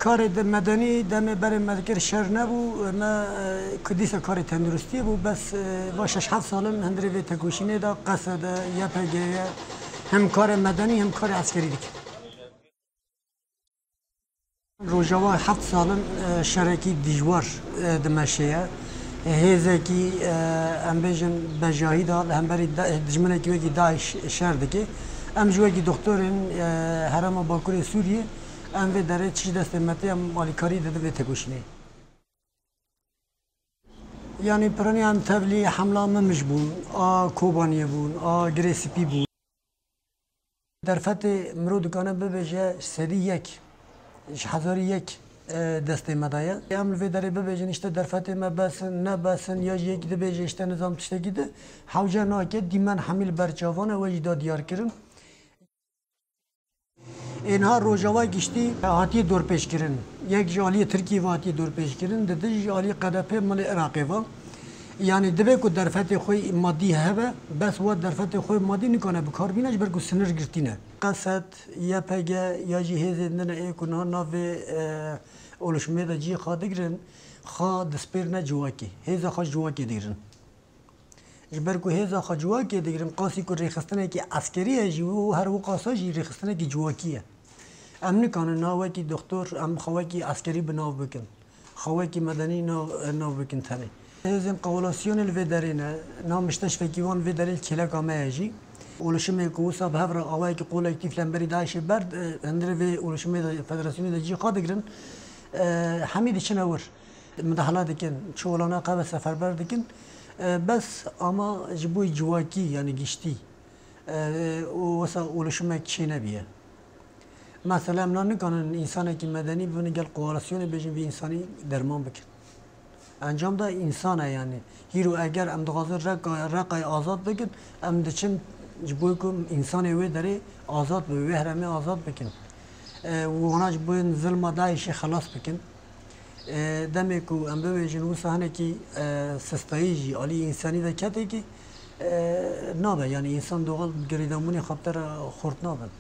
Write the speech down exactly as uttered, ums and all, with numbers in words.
Karê de medenî demê berê me dikir şer nebû, me, e, ku dîsa karê tenduristiyê bû, bes, e, va şeş heft sal in hundirê vê tekoşînê de, qesed e, Y P G ye, hem karê medenî hem karê eskerî dike. Rojava heft sal in, e, şerekî dijwar, e, dimeşeye. Hêzekî, e, em bêjin bejahî de li hemberî da-, dijminekî wekî DAIŞ şer dike. Em ji wekî doktorên, e, herêma Bakurê Sûriyê, em vê derê çi ji destê me tê, em alîkarî didin vê tekoşînê. Yanî piranî em tevlî hemla Mimij bûn, a Kobaniyê bûn, a Girê Spî bûn. Derfetê mirov dikane bibêje sedî yek, ji hezarî yek, e, destê me de ye. Em li vê derê bibêjin, işte derfetê me bes in, ne bes in, ya jî yekî dibêje, işte nizam tiştekî di, hewce nake, dîmen hemî li ber çavan e, we jî da diyar kirin. Ê niha Rojava giştî hatiye dorpêçkirin. Yek ji aliyê Tirkiyê ve hatiye dorpêçkirin, di din ji aliyê Q D P milê Iraqê ve. Yanî dibe ku derfetê xwe madî hebe, bes wa derfetê xwe madî nikane bi kar bîne, ji ber ku sinir girtî ne. Qesed, Y P G ya jî hêzên din ê ku niha navê, e, oluşumê de cihê xwe digirin, xwe dispêrine civakê. Hêza xwe ji civakê digirin. Ji ber ku hêza xwe civakê digirin, qasî ku rêxistinekî eskerî ye jî û her wiqasa jî rêxistinekî civakî ye. Em nikanin na wekî doktor, em xwe wekî eskerî bi nav bikin. Xwe wekî medenî nav, nav bikin tenê. Hêzên koalisyonê li vê derê ne, na muşteşfekî wan vê derê li kêleka me ye jî. Oluşumê ku wisa bi hev re awayekî kolektîf li hemberî DAIŞê ber, e, hundirê vê oluşumê de, federasyonê de cî xwe digirin, e, hemî diçine wir. Midahale dikin, çi olana qeve seferber dikin. E, bes ama ji bo civakî, yanî giştî, e, û wisa oluşumek çênebiye. Mesela em na nikanin însanekî medenî bibin gel koalisyonê bêjin vî însanî derman bikin. Encam da însan e yanî. Hîro eger em dixwazin Reqa-, Reqayê azad bikin, em diçin ji bo ku însanê wê derê azad bibe, wê herêmê azad bikin. E, û wana ji bo zilma DAIŞê xelas bikin. E, demê ku em bibêjin wisa hinekî, e, sistayî jî alî însanî de ketekî, e, nabe. Yanî însan doğal girêdanbûnê xwe bi te re xurt nabin.